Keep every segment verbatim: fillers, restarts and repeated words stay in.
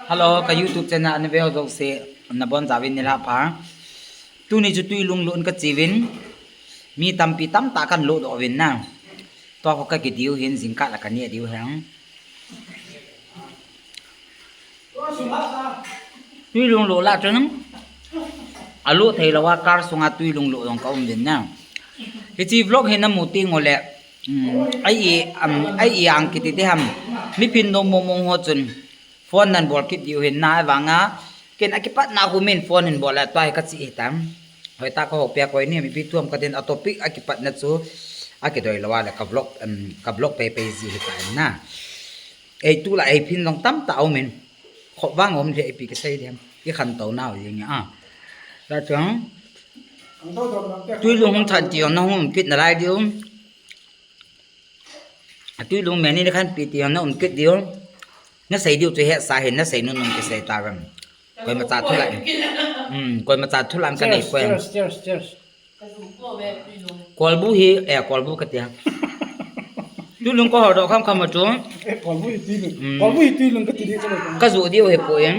Hello, ka YouTube channel a na veu jouse, nabonchauvin nilhah pha. Tuni chu Tuilung lut in kache uvin. Mi tampi tamtah kahin lut doh uvin na. Tua kho kakidiu hin jingkah la kane diu hen. Tuilung lut lah chun alut thei lou a car sunga Tuilung lut jong kaum uvin na. Hiche vlog hi namu teng uleh, um, ai i, um, ai i ang kiti ti ham. Mi phin nom mong mong ho chun phone nan bol kit diu hin na, ahivanga ken akipatna khu min phone hin bol a tua hi kache hitam. Hoitah kaho pia koi ni, mipi thu ham katin a topic akipatna chu akidei lou a le ka vlog, um, ka vlog pei pei ji hitan na. Ei tu la ei phin jong tamtah aum in. Khop vang um le ipi kisei dem. I khantou nau jing a. La chang. Tuilung hung than ti jong nahung kit nalai diu. Tuilung meni ni khan pi ti jong na um kit diu. Nasei diu chu hesa hin nasei nunung kisei tauvem. Koima cha thu la. Hmm, koima cha thu la kanei poi. Cheers, cheers, cheers. Kolbu hi, eh, kolbu kati a. Tuilung kahol doh kham kham a chu. Eh, kolbu hi Tuilung. Hmm. Kolbu hi Tuilung kati di chu. Kaju diu hi poi.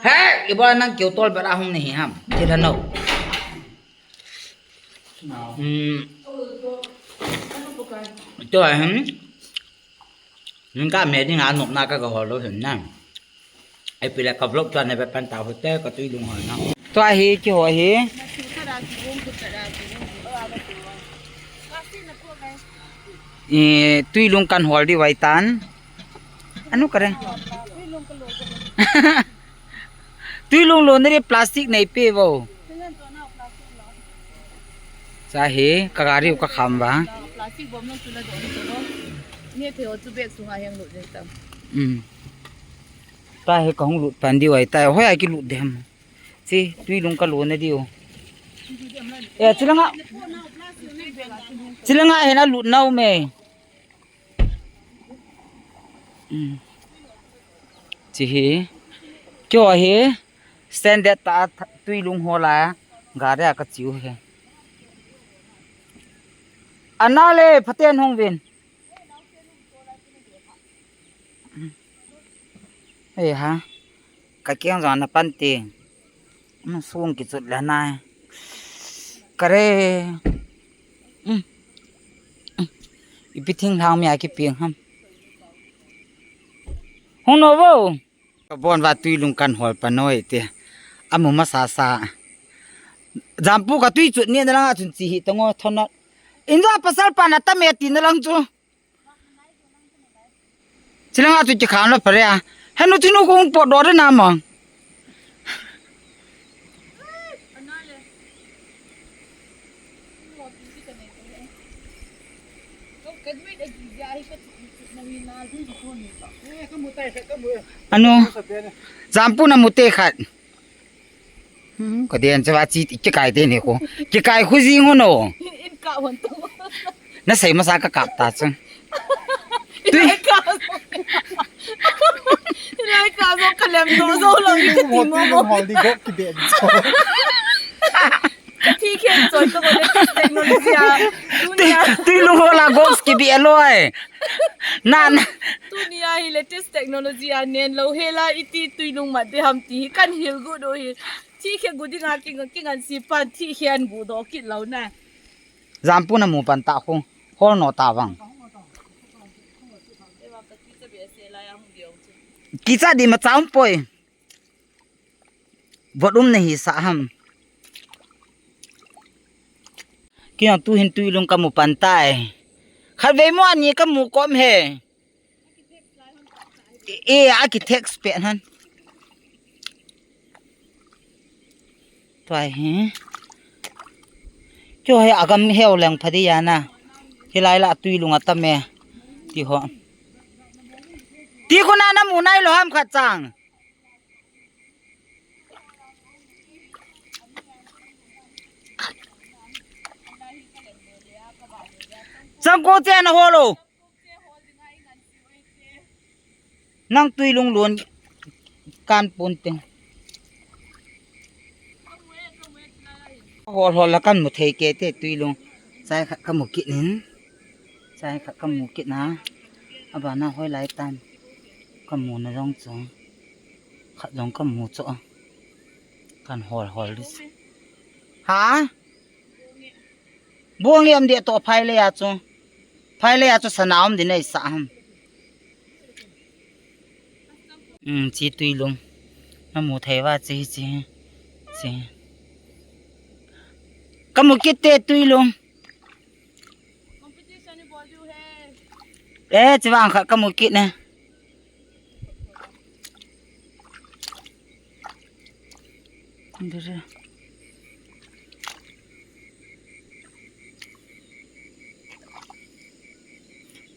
He, ibola nang keu tol bera hung nahi ham. Ti la no. Hmm. Tua hin. Nung ka me ding a nopna ka kahol lou hin na. Ipi le ka vlog tua na ve pan ta hote ka Tuilung hol na. Tua hi kiho hi. I Tuilung kahin hol diu ahitan. Anu kare. Tuilung lona di plastic neipe vo. Cha hi, ka gari u kakham uva. Plastic bom lang chu la doh ni chu lo. Ni thei ho chu bag sunga heng lut ding tam. Um. Cha hi kahung lut pan diu ahitai. Hoi a kilut dem. Chi, Tuilung kalona diu. Eh, chilanga. Chilanga hena lut nau me. Um. Chi hi. Kyo hi. Standard tah a Tuilung hol a. Gari a kache u hi. Ana le, phaten hung uvin. Ei ha. Ka keng jong ana pan te. Um, sung kichut le nai. Kare. Um. Um. Ipi thinglhang mi a kipe ham. Hung no vo. Ka bon uva Tuilung kahin hol pan noi te. Amu masa sa. Jampu ka tui chut ni na lang a chun chi hi tango thonat. Injo pasal pan atam e ti na lang chu. Chilanga chu kikham la pare a. Henu thinu kung pot do de na mang. Anu, jampu na mute khat. Hmm, ka den chawa chi ti kikai te ni ko. Kikai khu jing ho no. In ka hon to. Nasei masa kakap ta chun. Tui. Lai ka zo kalem do zo lo ni ka ti mo mo. Hol di gop kibe. Ka thi khen choi ka bo latest technology a. Tui, Tuilung hol a gop kibe loi. Na, na. Tunia hi latest technology a nen lo hela iti Tuilung mat de ham ti hi kahin hil gu do hi. Thi khe gu dinga king, kingan si pan thi khe an gu do kit lo na. Jampu na mu pan ta khu. Hol no ta vang. Kicha di ma chaum poi. Vot um na hi sa ham. Kina tu hin Tuilung kamu pan tai. Khat vei mo ani kamu kom he. E, e, a ki text pe han. Tua hi. Kyo hi agam heu leng phadi ya na. Hilai la Tuilung atam e. Ti ho. Ti khu na namu nai lo ham khat chang. Chang ko che na ho lo. Nang Tuilung lon kan pon teng. Hol hol la kan mu thei ke te Tuilung. Chai khat kamu kit nin. Chai khat kamu kit na. Abana hoi lai tan. Kamu na jong chu. Khat jong kamu chu. Kan hol hol dis. Ha? Bong em dia to phai le ya chu. Phai le ya chu sana um din ei sa ham. Um, chi tuilung. Namu thei va chi chi. Chi. Kamu kit te tuilung. Eh, chi vang kha kamu kit ne.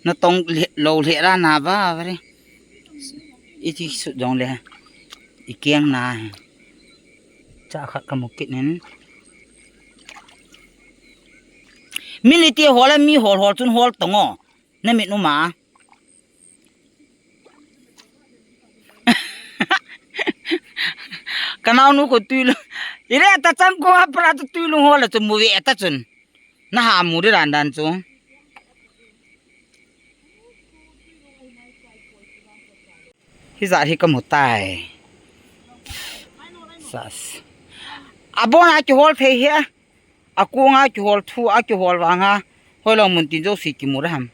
Na tong lo le ra na ba, ba re. Iti su dong le. I kiang na. Cha khat kamu kit nen. Mi li ti hol a mi hol hol chun hol tong o. Na mit nu ma. Ka naunu ko tuilung. Ire ta chang ko ha pra tu tuilung hol a chu mu ve ta chun. Na ha mu ri ran dan chu. Hijat hi kamu tai. Sas. Abon a kihol thei hi a. Akong a kihol thu a kihol vang a. Hoilou mun tin jouse kimu ra ham.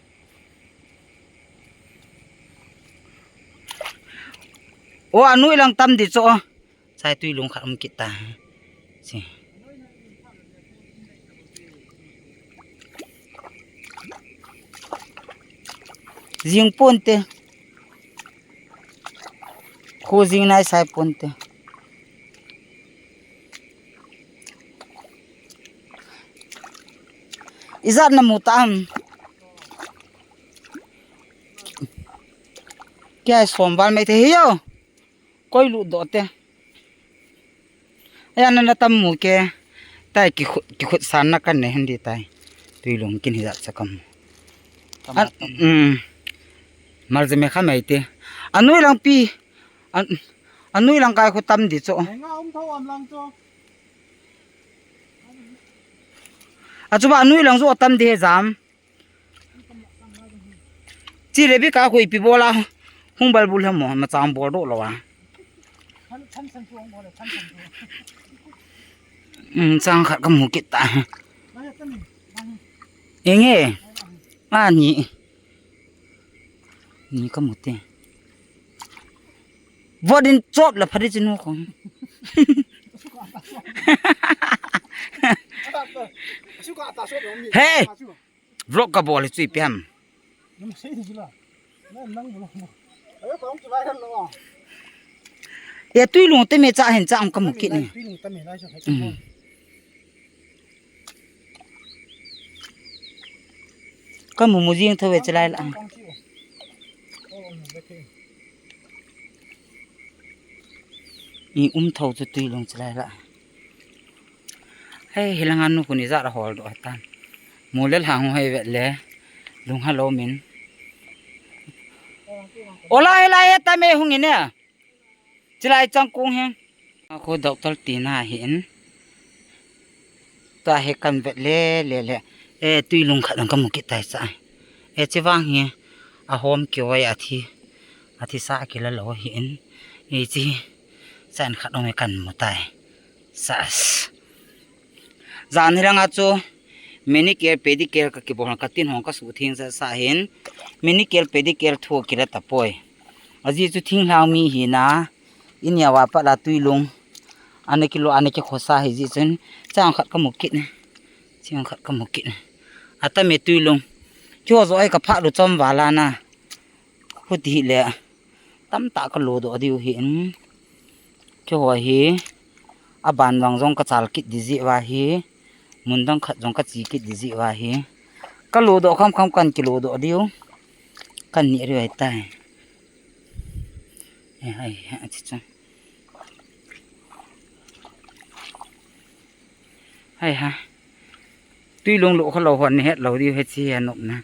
O anoi lang tam di chu. Chai tuilung khat um kit ta. Si. Jing pon te. Khu jing nai sai pon te. Ijat namu ta am. Kya somval mai te hi yo. Koi lu do te. Aya na na tam mu ke. Tai ki khut, ki khut san na kan ne hindi tai. Tuilung kin hijat sa kam. An, um. Mar je me kha mai te. Anoi lang pi. An, anoi lang kai khu tam di chu. Nga um thau am lang chu. A chu ba anoi lang chu tam di he jam. Chi Rebecca khu ipi bol a hung bal bul hamo, ma chang bol do lo a. Um, chang khat kamu kit ta. Enge. Ani. Ni kamu te. Vodin chop la phari chinu khong. Hey! Vlog ka bol hi chu ipi ham. Ya tuilung te me cha hin cha ang kamu kit ni. Kamu mu jing tho ve chalai la. I um tho chu tuilung chalai la. Hei, hilanga nu kuni jara hol do tan. Mu le lhang hei vet le. Lung ha lo min. Ola hei lai he ta me hung ine. Chilai chang kung he. Ako doctor tina hi in. Ta he kan vet le, le, le. E, tuilung khat ang kamu kit tai cha. E, chi vang hi. A hom ki wai a thi. A thi sa ki la lo hi in. E, chi. Chan khat ong kan mu tai. Sas. Jan hilanga chu manicure, pedicure ka kibol ka tin hong ka su thing sa sa hin. Manicure, pedicure thu kila ta poi. Aji chu thinglhang mi hi na. Inia wa pa la tuilung. Ana kilo, ana ki khosa hi ji chun. Chang khat kamu kit ne. Chang khat kamu kit ne. Ata me tuilung. Kyo zo ai ka pha lu chom wa la na. Huti le. Tamtah ka lo doh diu hi in. Keiho hi. Aban vang jong ka chal kit di jeh uva hi. Mun dang khat jong ka che kit di jeh uva hi. Ka lo doh kham kham kan ki lo doh diu. Kan ni ri ai tai. Ai, ai, ai, chi chu. Hai ha. Tuilung lo kha lo hon ni het lo diu he chi he nop na.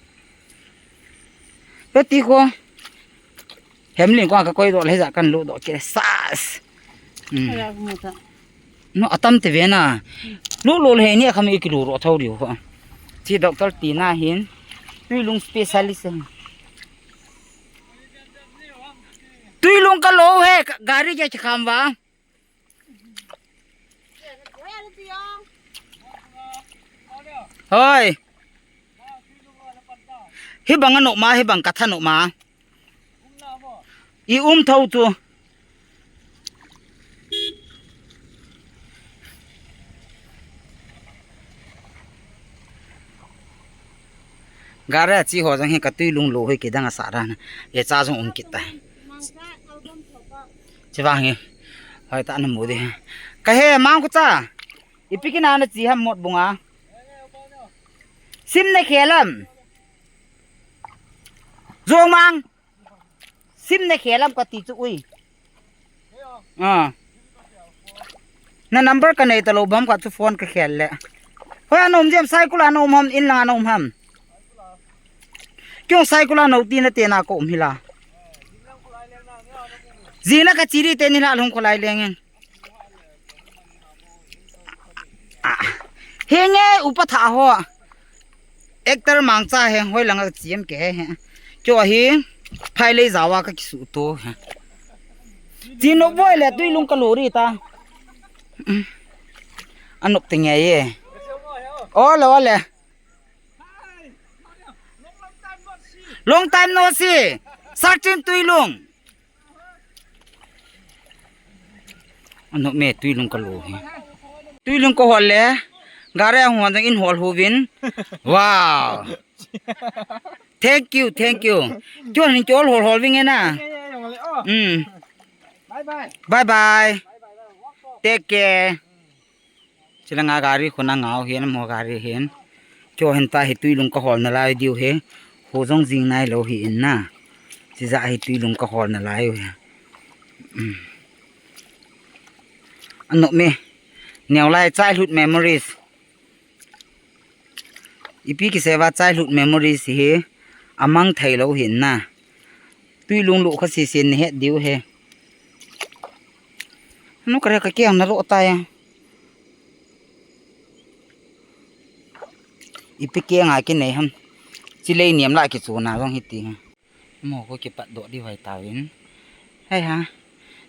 Pe ti ko. Hem ling ko ka koi do le ja kan lo do ke sas. Hmm. Aya mo ta. No atam te ve na. Lo lo le ni kham i ki lo ro tho diu ho. Chi doctor tina hin. Tuilung specialist. Tuilung kalo he, ka-, gari ke kham va. Hoi. Hibang ano ma, hibang katha ano ma. I um tho tu. Gari a chi ho jong hi ka tuilung lo hoi kidang a sa ran. E cha jong um kit ta. Chi vang hi. Hoi ta na mu de. Ka he mang ku cha. Ipi kina na chi ham mot bunga. Sim na khelam. Jong mang. Sim na khelam ka ti chu ui. Ah. Na number ka nei ta lo bam ka chu phone ka khel le. Hoi ano um jem cycle ano um ham in lang ano um ham. Kyung cycle ano ti na te na ko um hila. Jina ka chiri te ni la lhung ko lai leng. Ah. Henge upa tha ho. Actor mangcha he hoi langa chiam ke he. Kyo hi phai lei jawa ka kisu to he. Chino boy le tuilung ka lori ta. Mm. Anok te nge ye. Ole ole. Long time no see. Searching tuilung. Ano me tuilung ka lo hi. Tuilung ka hol le. Gari a hon jang in hol hu vin. Wow. Thank you, thank you. Kyo hin kyo hol hol vin na. Mm. Bye bye. Bye bye. Take care. Chilanga gari khuna ngau hin mo gari hin. Kyo hin ta hi tuilung ka hol na lai diu he. Ho jong jing nai lo hi in na. Chija hi tuilung ka hol na lai u he. Mm. Ano me. Neo lai childhood memories. Ipi kiseva childhood memories hi. Amang thei lo hin na. Tuilung lu kha si sin he diu he. Nu kare ka kiang na ro ta ya. Ipi kiang a ki nei ham. Chi lei niam la ki chu na jong hi ti. Mo ko ki pat do di vai ta vin. Hai ha.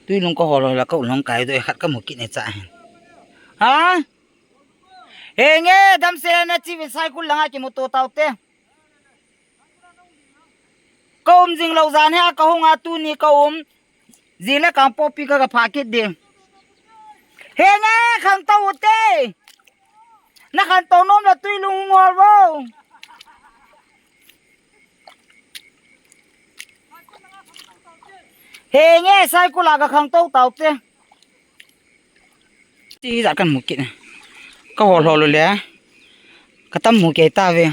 Tuilung ko holo la ko long kai do khat ka mu ki ne cha hen. Ha? He nge dam se na chi vi sai kul langa ki mu to tau te. Ka um jing lo jan he ka hung a tuni ka um. Jing le kang popi ka ka pha kit ding. He nge khangtou te. Na khangtou nom la tuilung ngol vo. He nge sai kul a ka khangtou tau te. Ti ijat kan mu kit. Ka hol hol le. Ka tam mu kei ta ve.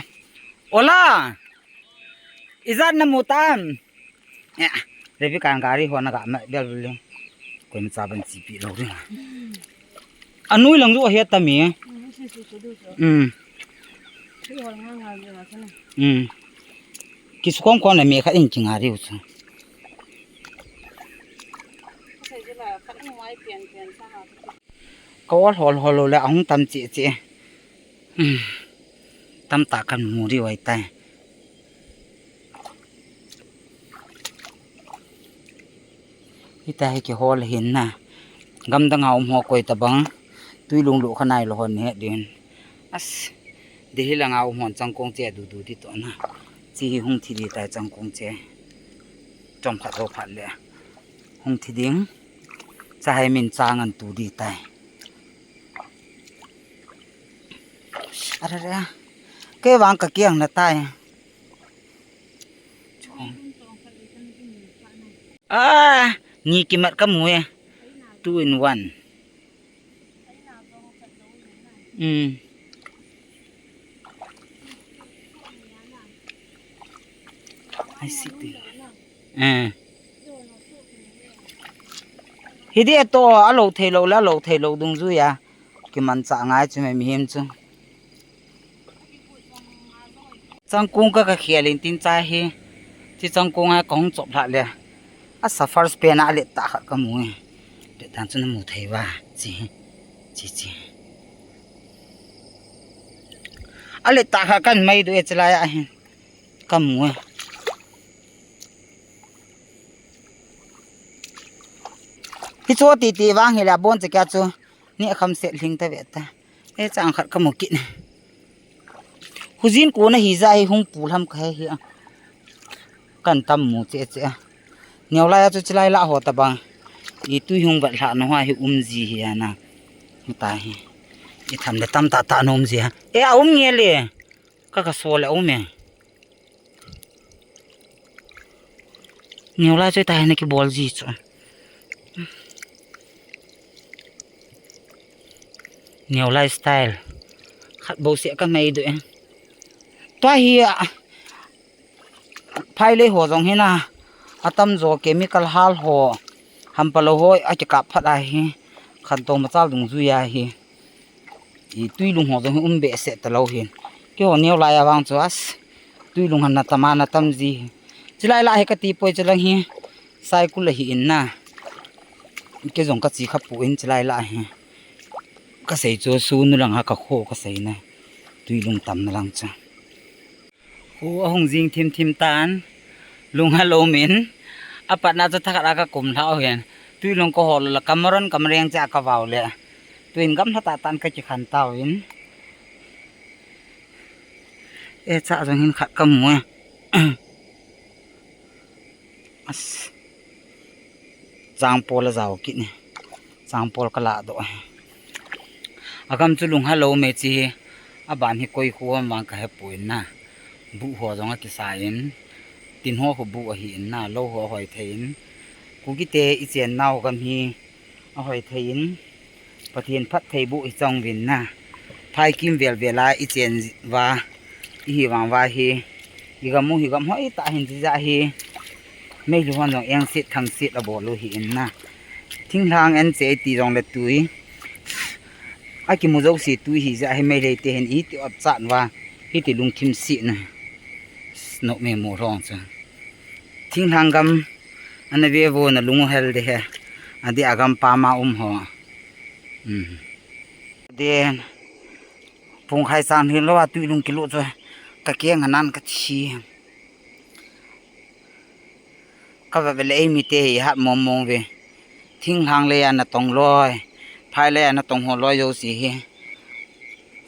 Ola. Ijat na mu tam. Eh, Rebecca gari ho na ga ma bel bel. Koi ma cha ban chi pi lo ri. Anui lang ju a hi ta mi. Mm. Mm. Ki su khom khom na me kha in ki nga ri u chu. Ka ol hol hol le ahung tam che che. Hmm. Tam ta kan mu ri wai tai. Hita hi ki hol hin na. Gamdang a um ho koi ta bang. Tuilung lu kha nai lo hon he din. As. Delhi langa um hon changkong che du du di to na. Chi hi hung thi di tai changkong che. Chom khat ho phat le. Hung thi ding. Cha hai min chang an tu di tai. Are re. Ke wang ka kiang na tai. Ah, ni kimat ka mu e. Two in one. Mm. I see. Eh. Hidi to alo thei lo la lo thei lo dungjuia. Kimancha ngai chu me mihem chu. Changkung ka ka khel in tin cha hi. Chi changkung a ka hung chop hlah le. A sa first pen a let ta khat ka mu e. Let dan chu na mu thei va. Chi. Chi chi. A let ta khat kan mai du e chi lai a hin. Ka mu e. Hicho titi vang hi la bon che kya chu. Ni kham set hling ta ve ta. E chang khat ka mu kit ne. Hujin ko na hi ja hi hung pu lam ka he hi a. Kan tam mu che che a. Neo lai a chu chilai la ho ta bang. I tui hung vat hla no ha hi um ji hi a na. Ta hi. I tham le tam ta ta no um ji ha. E a um nge le. Ka ka so le um e. Neo lai chu ta hi na ki bol ji chu. Neo lai style. Khat bo se ka mai du e. Tua hi a. Phai lei ho jong hi na. Atam jo chemical hal ho. Ham pa lo ho a ki kap phat a hi. Khan to ma chal dung ju ya hi. I tui lung ho jong hi um be se ta lo hin. Ki ho neo lai a vang chu as. Tui lung han na tam a na tam ji hi. Chilai la hi ka ti poi chilang hi. Cycle hi in na. Ki jong ka chi kha pu in chilai la hi. Ka sei chu su nu lang ha ka kho ka sei na. Tui lung tam na lang cha. Khu a hung jing thim thim tan. Lung ha lo min. A pat na chu thakhat a ka kum hlau hin. Tui lung ka hol la kamaron kamareng cha ka vau le. Tuin gam hla ta tan ka ki khan tau in. E cha jong hin khat ka mu e. As. Chang pol a jao kit ni. Chang pol ka la do. A kam chu lung ha lo me chi hi. A ban hi koi khu am vang ka he pu in na. Bu ho jong a ki sa in. Tin ho khu bu a hi in na. Lo ho a hoi thei in. Ku ki te i chen nau kam hi. A hoi thei in. Pathian phat thei bu hi chang vin na. Phai kim vel vel a i chen va. I hi vang va hi. I gam u hi gam hoi ta hin ji ja hi. Mei lu hon jong eng sit thang sit a bol u hi in na. Thinglhang en che ti jong le tui. A ki mu jo si tui hi ja hi mei lei te hin i ti ot chat va. Hi ti lung thim si na. Nok me mu rong cha. Thinglhang gam. Ana ve vo na lung u hel de he. A di a gam pa ma um ho. Hmm. Den. Pung khai sang hin lo a tui lung ki lo chu. Ka keng a nan ka thi. Ka va ve le ei mi te hi hat mong mong ve. Thinglhang le a na tong loi. Phai le a na tong ho loi jo si hi.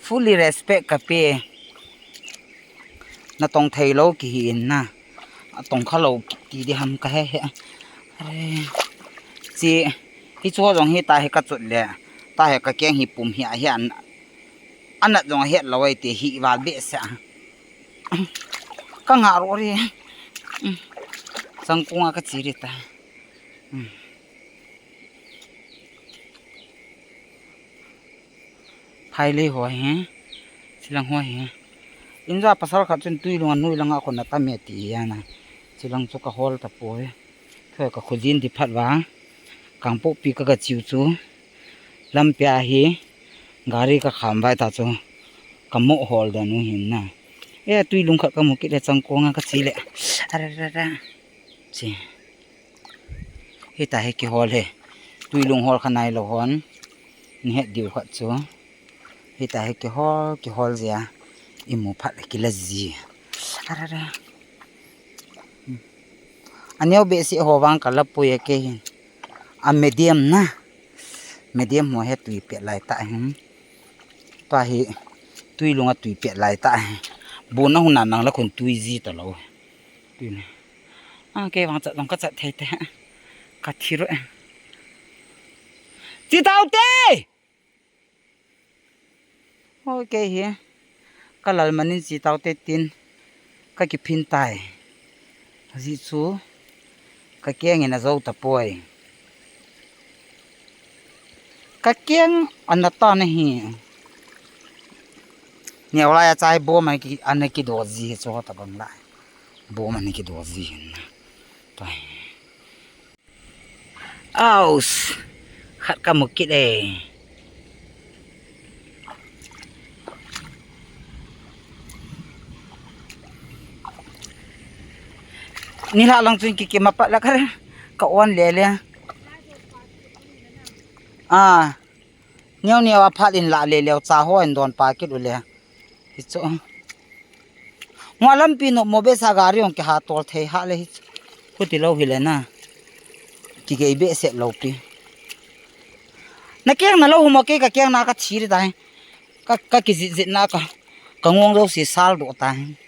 Fully respect ka pe. Na tong thei lo ki hi in na. A tong kha lo ki ti di ham ka he he. Are. Chi, hi chu jong hi ta hi ka chut le. Ta hi ka keng hi pum hi a hi an. Anat jong a het lo ai te hi val be sa. Ka nga ro ri. Chang kung a ka chi ri ta. Phai lei ho hi, chilang ho hi. In ja pasal khat chun tui lung a nui lang a kon a tam e ti a na. Chilang chu ka hol ta poi. Thoi ka khujin di phat va. Kangpokpi ka ga chiu chu. Lampi a hi. Gari ka kham vai ta chu. Ka mo hol da nu hin na. E tui lung khat ka mu kit le chang kong a ka chi le. Ara ra ra. Chi. Hita hi kihol hi. Tui lung hol kha nai lo hon. Ni het diu khat chu. Hita hi kihol, kihol jia. I mu phat le kila ji. Ara ra. A neo be si ho vang ka la pui a ke hin. A medium na. Medium ho he tui pet lai ta hin. Tua hi tui lung a tui pet lai ta hin. Bu na hun na nang la khun tui ji ta lo. Tui ni. A ke vang chat long ka chat thei te. Ka thi ro. Chi tau te. Hoi ke hi. Ka lal manin chi tau te tin. Ka kiphin tai. Ji chu. Ka keng in a zo ta poi. Ka keng ana ta na hi. Neo lai a chai bom ana ki, ana ki do ji hi chu ta bang lai. Bom ana ki do ji hin. Tai. Aus. Khat ka mu kit e. Ni la lang chun ki ki ma pa la ka re. Ka on le le. A. Neo neo a phat in la le le cha ho in don pa kit u le. Hi chu. Ngwa lampi no mo be sa gari ong ke ha tol thei ha le hi chu. Kuti lo hi le na. Ki gei be se lo pi. Na keng na lou hum o, kei ka keng na ka thi tai. Ka, ka kijit jit na ka, ka ngong jouse sal doh tai.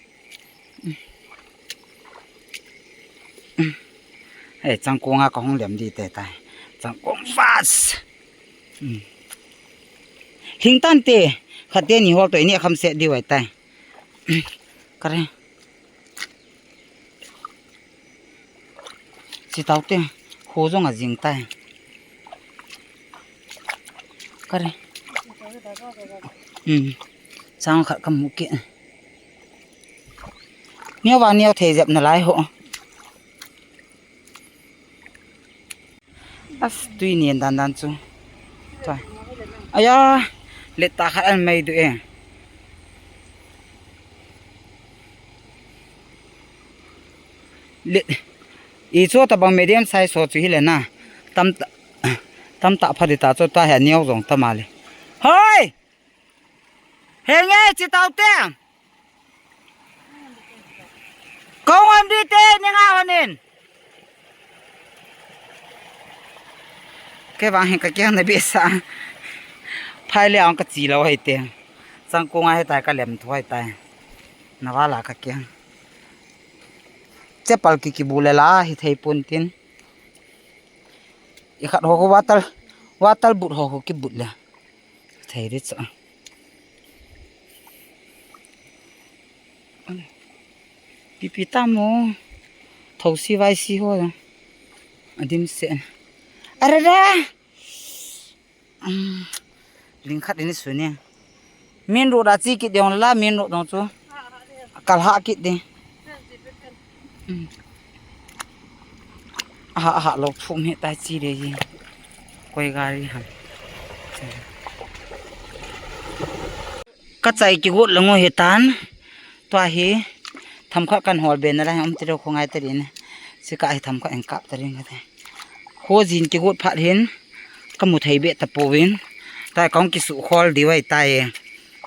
Ei, changkong a ka hung lem di te tai. Changkong vas. Hling tan te, khat te ni hol to ini kham se di wai tai. Kare. Chi tau te, kho jong a jing tai. Kare. Hmm. Chang khat ka mu ke. Neo va neo thei jep na lai ho. As tui nen dan dan chu. Tua. Aya, let ta khat an mai du e. Let. I chu ta bang medium size ho chu hi le na. Tam ta, tam ta pha di ta chu ta he neo jong ta ma le. Hoi! Henge chi tau te. Kong am di te ni nga honin. Kei vang hin ka keng na be sa. Phai le ang ka chi lo hai te. Changkong a he tai ka lem thu hai tai. Na va la ka keng. Chapal ki kibu le la hi thei pon tin. I khat ho ko water, water but ho ko kibut le. Thei ri cha. Pipi ta mo. Thau si vai si ho. Adim se. Are ra. Ling khat ini suni. Min ro da chi kit ding la min ro dong chu. Kal ha kit ding. Ha ha lo phum he tai chi de ji. Koi gari ham. Ka chai kigot la ngo he tan. Tua hi. Tham khat kan hol be na la um ti lo khongai ta din. Si ka hi tham khat en kap ta din ka te. Kho jin kigot phat hin. Ka mu thei be ta po vin. Tai kong kisu khol di wai tai.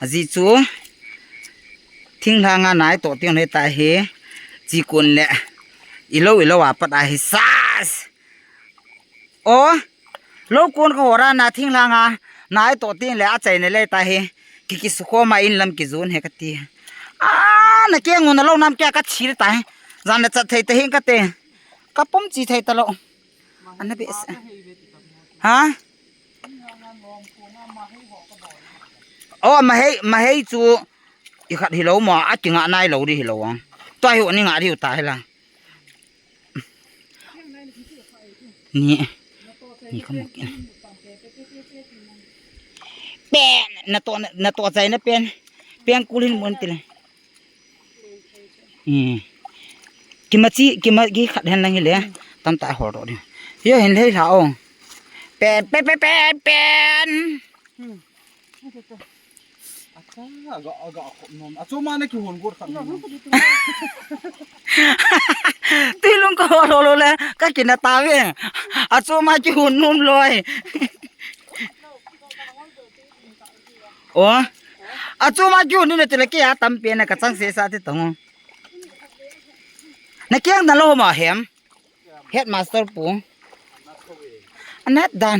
Aji chu. Thinglhang a nai to tiang le ta hi. Chi kun le. Ilo ilo a pat a hi sas. O. Lo kun ka hora na thinglhang a. Nai to tiang le a chai ne le ta hi. Ki kisu kho ma in lam ki jun he ka ti. A na keng u na lo nam kia ka chi le ta hi. Jan na chat thei ta hi ka te. Ka pum chi thei ta lo. Ana be. Ha? O, mahei, mahei chu i khat hi lo mo, a kinga nai lo di hi lo ang. Tua hi ni nga di u ta hi la. Ni, ni ka mo kin. Pen, na to, na to chai na pen. Pen kulin mun ti le. Hmm. Kima chi, kima ki khat hen lang hi le. Tam ta hol ro di. Yo hin le la o. Pen, pen, pen, pen, pen. Acha, aga, aga, khop nom. Achu ma na ki hon got khat nom. Tui lung ka hol lo le, ka kina ta ve. Achu ma ki hon nom loi. O. Achu ma ki hon ni na ti le ki a tam pe na ka chang se sa ti tong. Na kiang na lo ma hem. Headmaster pu. Anat dan.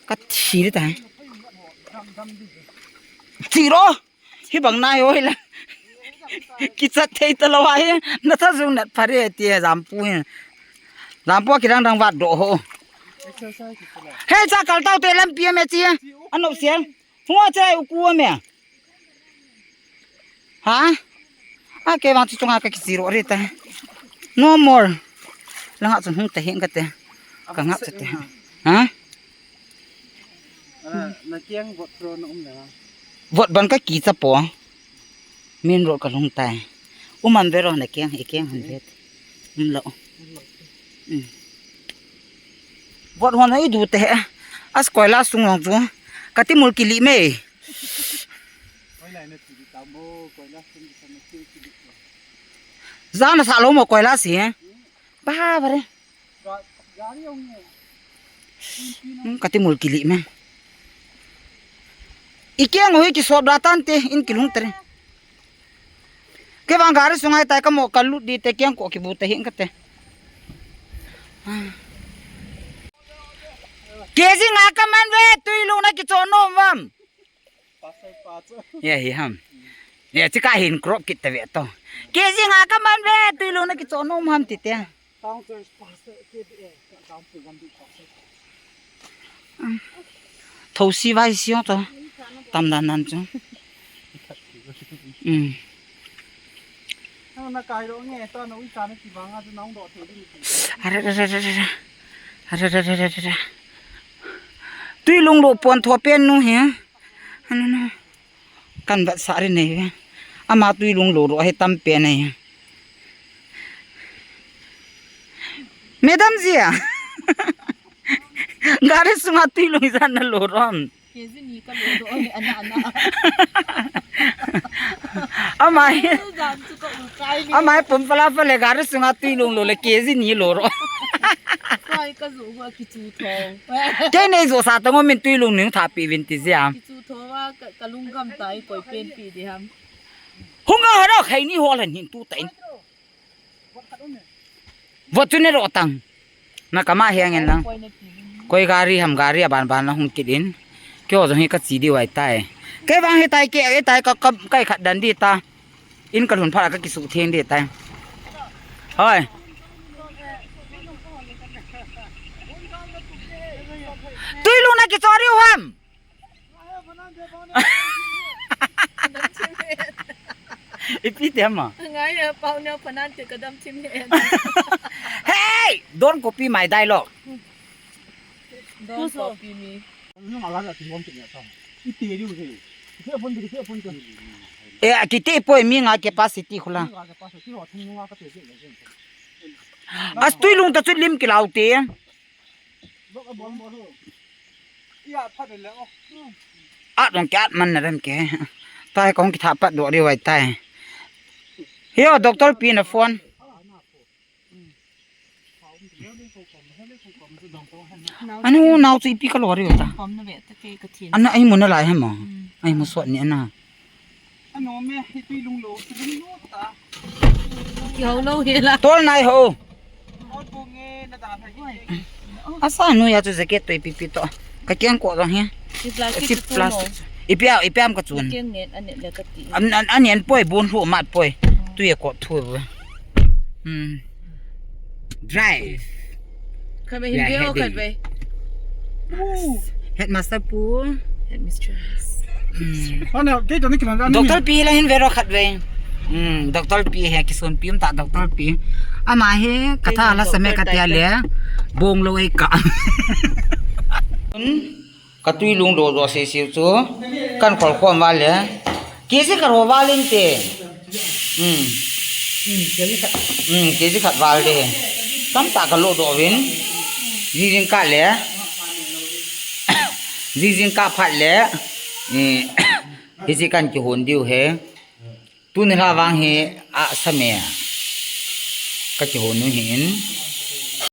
Ka thi tai. Thi ro. Hi bang nai hoi la. Ki chat thei ta lo hi. Na ta jung nat phare ti jam pu hi. Jam pu ki dang dang vat do ho. He cha kal tau te lam pi me chi. Ano sial. Hua chai u ku me. Ha? A ke vang chu chunga ka kichi ro re ta. No more. Langa chun hung ta hing ka te. Ka ngap cha te. Ha? Ana, na kiang vot pro na um le. Vot ban ka ki cha po. Min ro ka lung tai. Uman vero na kiang, i kiang han vet. Um lo. Vot hon i du te. As koila sung long chu. Ka ti mul kili me. Jana sa lo mo koila si. Ba ba re. Hmm, ka ti mul kili me. I kiang u hi ki sop da tan te in ki lung tre. Ke bang gari sungai tai ka mo ka lut di te kiang ko ki bu te hin ka te. Kg nga kaman ve, tui lungna kicho nom ham. Ya hi ham. Ya, chika hin crop kit ta ve to. Kg nga kaman ve, tui lungna kicho nom ham ti te. Thosi vai sio to. Tam dan dan chu. Um. Are, are, are, are. Are, are, are, are, are. Tui lung lo pon tho pen nu hi. Anu nu. Kan bat sa ri nei ve. Ama tui lung lo ro hi tam pen nei. Madam ji a. Gari sunga tui lung ijat na lo ro ham. Kg ni ka lo ro ni ana ana. Ama hi. Jam chu ka u kai ni. Ama hi pum pala pale gari sunga tui lung lo le kg ni lo ro. Kai ka zu go kichu tho. Kei nei zo sa ta ngo min tui lung ning tha pi vin ti jia. Kichu tho wa ka, ka lung gam tai koi pen pi di ham. Hung a haro khai ni hol han hin tu ta in. Vot chu ne ro tang. Na kama hiang en lang. Koi gari ham gari a ban ban la hung kit in. Kyo jong hi ka chi di wai tai. Kei vang hi tai ke e tai ka ka kai khat dan di ta. In ka lhun pha ka kisu theng di tai. Hoi. Tui lung na kicho ri ham. Ipi te ma. Ngai ya pau ne phanan te ka dam thim he. Hey, don't copy my dialogue. Don't copy me. Eh, akiti poi mi nga capacity khula. As tui lung ta chu lim kilau te. At dong kiat man na rem ke. Tai kong kitha pat do ri wai tai. Hio, doctor pi na phone. Anu nau chu ipi ka lo ri ta. Kom na ve ta ke ka thin. Ana ai mun na lai ha mo. Ai mu sot ni ana. Ano me, hi tui lung lo, tui lung lo ta. Ki ho lo he la. Tol nai ho. Tol bung e, na da na hi. Asa nu ya chu jacket to ipi pi to. Ka kiang ko dong he. Chi plastic. Chi plastic. Ipi a, ipi am ka chun. Kiang net, anet le ka ti. An, an, an yen poi, bun hu mat poi. Tui e ko thu. Hmm. Drive. Khat ve hin ve o, khat ve. Headmaster pu. Headmistress. Hmm. Ana, kei to ni kilan ani. Doctor pi la hin ve ro khat ve. Hmm, doctor pi he kisun pi um ta doctor pi. Ama he katha la same katia le. Bong lo ei ka. Hmm. Ka tui lung do do se se chu. Kan kol khom va le. Kg khat ho va len te. Hmm. Hmm, kg khat va le. Tam ta ka lo do vin. Jing jing ka le. Jing jing ka phat le. Hmm. Hichi kan kihon diu he. Tuni la vang hi a sa me a. Ka kihon u hin.